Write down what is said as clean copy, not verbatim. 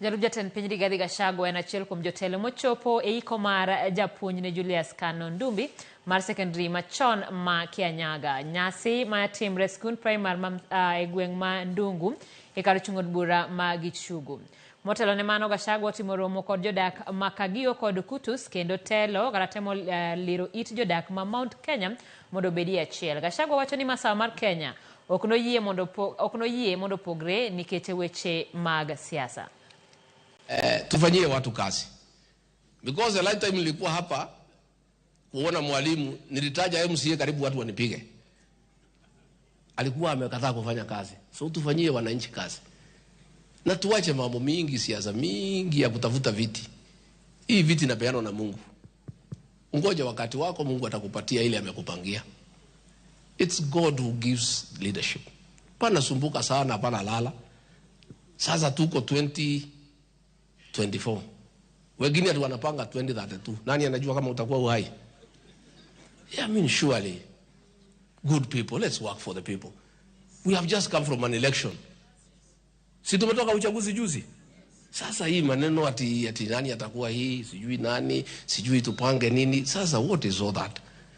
Jalup jatend piny Rigathi Gachagua en achiel kuom jotelo mochopo e iko mar japuonjne Julius Kano Ndumbi mar sekondari machon ma Kianyaga. Nyasi ma timre skund primar ma, e gweng' ma Ndungu e kar chung' od bura ma Gichugu. Motelo ne mano, Gachagua otimo romo kod jodak ma Kagio kod Kutus kendo telo kata temo liro it jodak ma Mount Kenya mondo obedie achiel. Gachagua wacho ni masawa mar Kenya ok noyie mondo ok noyie mondo opogre nikech weche mag siasa. Tufanyie watu kazi because the last time nilikuwa hapa kuona mwalimu, nilitaja MCA karibu watu wanipige. Alikuwa amekataa kufanya kazi. So tufanyie wananchi kazi na tuache mambo mingi, siasa mingi ya kutafuta viti. Hii viti inapeanwa na Mungu. Ngoja wakati wako, Mungu atakupatia ile amekupangia. It's God who gives leadership. Pana sumbuka sana, pana lala. Sasa tuko 2024. Wengine ati wanapanga 2032. Nani anajua kama utakuwa uhai? Yeah, I mean, surely good people, let's work for the people. We have just come from an election. Si tumetoka uchaguzi juzi? Sasa hii maneno ati nani atakuwa hii, sijui nani, sijui tupange nini. Sasa what is all that?